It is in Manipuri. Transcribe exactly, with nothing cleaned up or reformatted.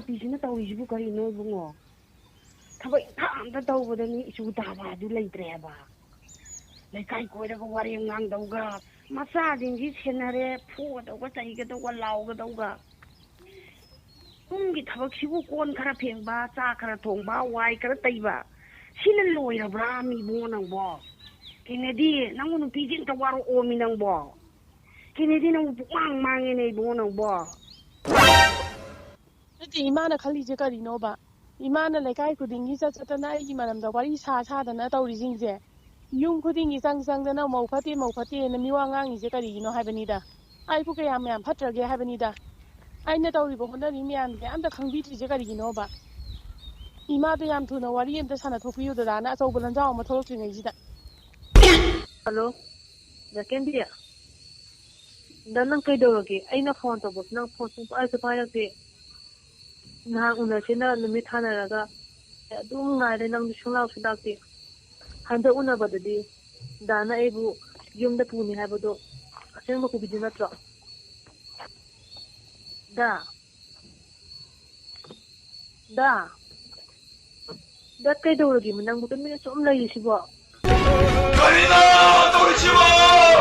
ꯅꯨꯄꯤꯁꯤꯅ ꯇꯧꯔꯤꯁꯤꯕꯨ ꯀꯔꯤꯅꯣ ꯏꯕꯨꯡꯉꯣ? ꯊꯕꯛ ꯏꯪꯈꯥꯡ ꯑꯝꯇ ꯇꯧꯕꯗꯅꯤ ꯏꯆꯨ ꯇꯥꯕ ꯑꯗꯨ ꯂꯩꯇ꯭ꯔꯦ ꯍꯥꯏꯕ꯫ ꯂꯩꯀꯥꯏ ꯀꯣꯏꯔꯒ ꯋꯥꯔꯦꯡ ꯉꯥꯡꯗꯧꯒ, ꯃꯆꯥꯁꯤꯡꯁꯤ ꯁꯦꯟꯅꯔꯦ, ꯐꯨꯒꯗꯧꯒ, ꯆꯩꯒꯗꯧꯒ, ꯂꯥꯎꯒꯗꯧꯒ꯫ ꯏꯃꯨꯡꯒꯤ ꯊꯕꯛꯁꯤꯕꯨ ꯀꯣꯟ ꯈꯔ ꯐꯦꯡꯕ, ꯆꯥ ꯈꯔ ꯊꯣꯡꯕ, ꯋꯥꯏ ꯈꯔ ꯇꯩꯕ, ꯁꯤꯅ ꯂꯣꯏꯔꯕ꯭ꯔꯥ ꯃꯤ ꯏꯕꯨꯡꯉꯣ ꯅꯪꯕꯣ? ꯀꯩꯅꯣꯗꯤ ꯅꯪꯕꯨ ꯅꯨꯄꯤꯁꯤ ꯑꯝꯇ ꯋꯥꯔꯛꯑꯣꯃꯤ ꯅꯪꯕꯣ? ꯀꯩꯅꯣꯗꯤ ꯅꯪꯕꯨ ꯄꯨꯛꯃꯥꯡ ꯃꯥꯡꯉꯦꯅꯦ ꯏꯕꯨꯡꯉꯣ ꯅꯪꯕꯣ? ꯅꯠꯇꯦ, ꯏꯃꯥꯅ ꯈꯜꯂꯤꯁꯦ ꯀꯔꯤꯅꯣꯕ? ꯏꯃꯥꯅ ꯂꯩꯀꯥꯏ ꯈꯨꯗꯤꯡꯒꯤ ꯆꯠ ꯆꯠꯇꯅ ꯑꯩꯒꯤ ꯃꯔꯝꯗ ꯋꯥꯔꯤ ꯁꯥ ꯁꯥꯗꯅ ꯇꯧꯔꯤꯁꯤꯡꯁꯦ, ꯌꯨꯝ ꯈꯨꯗꯤꯡꯒꯤ ꯆꯪ ꯆꯪꯗꯅ "ꯃꯧ ꯐꯠꯇꯦ, ꯃꯧ ꯐꯠꯇꯦꯅ" ꯃꯤꯋꯥ ꯉꯥꯡꯉꯤꯁꯦ ꯀꯔꯤꯒꯤꯅꯣ ꯍꯥꯏꯕꯅꯤꯗ꯫ ꯑꯩꯕꯨ ꯀꯌꯥꯝ ꯌꯥꯝ ꯐꯠꯇ꯭ꯔꯒꯦ ꯍꯥꯏꯕꯅꯤꯗ꯫ ꯑꯩꯅ ꯇꯧꯔꯤꯕ ꯍꯣꯠꯅꯔꯤ ꯃꯌꯥꯝꯁꯦ ꯑꯝꯇ ꯈꯪꯕꯤꯗ꯭ꯔꯤꯁꯦ ꯀꯔꯤꯒꯤꯅꯣꯕ? ꯏꯃꯥꯗꯣ ꯌꯥꯝ ꯊꯨꯅ ꯋꯥꯔꯤ ꯑꯝꯇ ꯁꯥꯟꯅꯊꯣꯛꯄꯤꯌꯨꯗꯅ ꯑꯆꯧꯕ ꯂꯟꯖꯥꯎ ꯑꯃ ꯊꯣꯛꯂꯛꯇ꯭ꯔꯤꯉꯩꯁꯤꯗ꯫ ꯍꯜꯂꯣ, ꯗꯥ ꯀꯦꯟꯗꯤ? ꯗꯥ, ꯅꯪ ꯀꯩꯗꯧꯔꯒꯦ? ꯑꯩꯅ ꯐꯣꯟ ꯇꯧꯕꯁꯨ ꯅꯪ ꯐꯣꯟ ꯁꯨꯡꯄꯥꯏꯁꯨ ꯄꯥꯏꯔꯛꯇꯦ꯫ ꯅꯍꯥꯟ ꯎꯅꯁꯦꯅ ꯅꯨꯃꯤꯠ ꯊꯥꯅꯔꯒ ꯑꯗꯨꯝ ꯉꯥꯏꯔꯦ, ꯅꯪꯗꯤ ꯁꯨꯡꯂꯥꯛꯁꯨ ꯂꯥꯛꯇꯦ꯫ ꯍꯟꯗꯛ ꯎꯅꯕꯗꯗꯤ ꯗꯥꯅ ꯑꯩꯕꯨ ꯌꯨꯝꯗ ꯄꯨꯅꯤ ꯍꯥꯏꯕꯗꯣ ꯑꯁꯦꯡꯕ ꯄꯨꯕꯤꯗꯣ ꯅꯠꯇ꯭ꯔꯣ? ꯗꯥ, ꯗꯥ, ꯗꯥ, ꯀꯩꯗꯧꯔꯒꯦ? ꯅꯪꯕꯨ ꯇꯨꯃꯤꯟꯅ ꯁꯨꯝ ꯂꯩꯔꯤꯁꯤꯕꯣ? ꯀꯔꯤꯅꯣ ꯇꯧꯔꯤꯁꯤꯕꯣ?